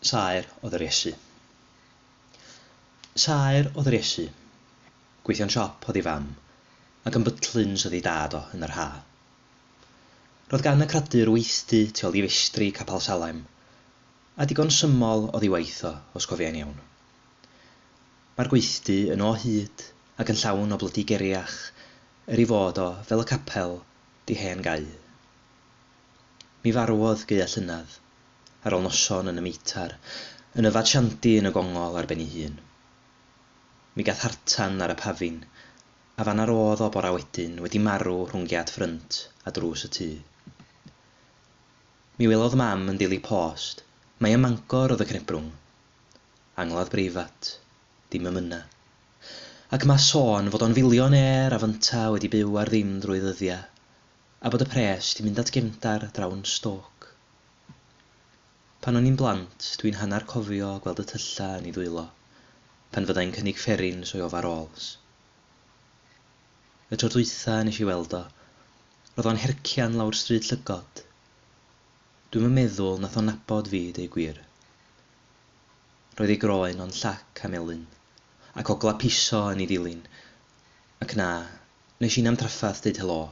Saer oedd yr Iesu. Saer oedd yr Iesu. Gweithio'n siop oedd ei fam, ac yn bytlins oedd ei dad o yn yr ha. Roedd gan y cradur weithdy tu ôl i festri Capel Salem, a digon syml oedd ei waith o, os cofiai'n iawn. Mae'r gweithdy yno o hyd ac yn llawn o blydi geriach, er ei fod o, fel y capel, 'di hen gau. Mi farwodd gaea llynedd, ar ôl noson yn y meitar, yn yfad siandi yn y gongol ar ben ei hun. Mi gath hartan ar y pafin, a fan 'na rodd o bora wedyn wedi marw rhwng giât ffrynt a drws y tŷ. Mi welodd mam yn Daily Post mai ym Mangor oedd y cnebrwng. Angladd breifat, dim emyna. Ac ma' sôn fod o'n filionaire a fynta wedi byw ar ddim drwy ddyddia, a bod y pres 'di mynd at gefndar draw yn Stoke. Pan o'n i'n blant, dwi'n hannar cofio gweld y tylla yn ei ddwylo, pan fyddai'n cynnig fferins o'i ofarols. Y tro dwytha nes i weld o, roedd o'n hercian lawr Stryd Llygod. Dwi'm yn meddwl nath o nabod fi, deud gwir. Roedd ei groen o'n llac a melyn, ac ogla piso yn ei ddilyn, ac na, nes i na'm traffath deud helo.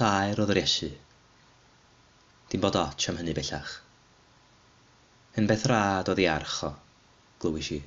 Saer oedd yr Iesu. Dim bod otsh am hynny bellach. Hen beth rad oedd ei arch o, glywis i.